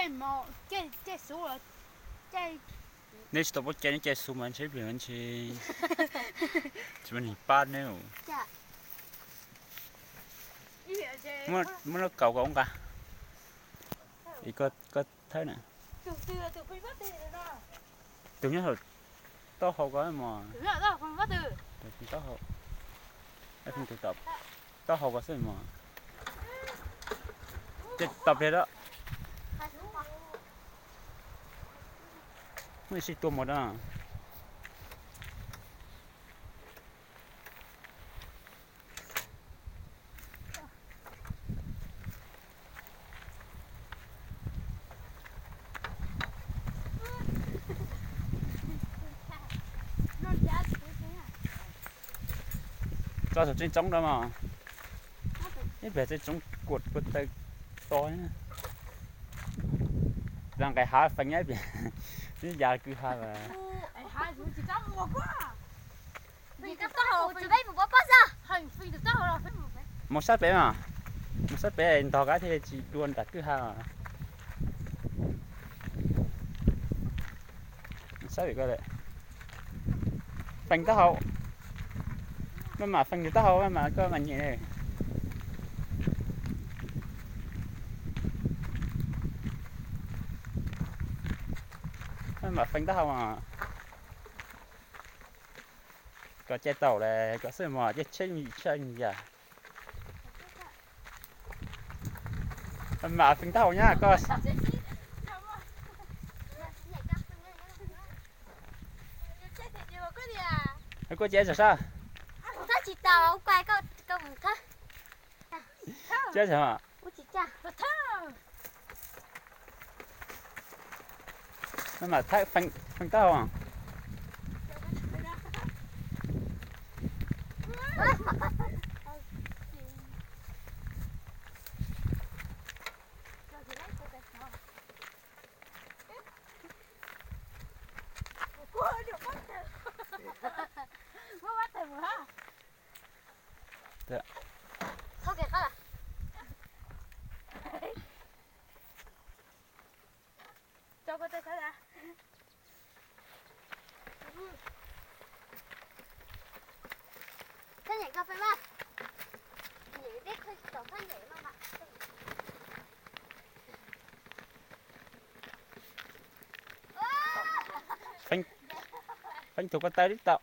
Neb tsis tau paub cai, neb cai xu mas ntshe ib pliag ntshe tsis muaj neeg pab neb. Muab lub kaus kom ua nqa. Koj thawb na. Tus nyob hauv taub hau ko mog. Taub hau, taub hau ko xwb mog. Ces tau pliag lawm. Muaj ib sij tua mos na. Tso saum tseem tsoob rau mas. Ib pliag tseem tsoob kuam kua taw to. Los nqis hav feem ib pliag, ib yam kwj ha mas. Mus sab pem mas, mus sab pem ntog kab thiaj tsis dua nram kwj ha. Sab pem ko, feem taub hau, maj mam feem taub hau, maj mam koj mam nyem. Maj mam feem taub hau mas. Koj cai tau lawm, koj xwb mos, cai tsheb yim tshaj yim yam. Maj mam feem taub hau nyab koj. Koj cai tsam sab. Thawb tsis tau, ua koj mus thawb. Cai tsam. Maj mam thawb, feem taub hau. Feem tug ko taw tib tau.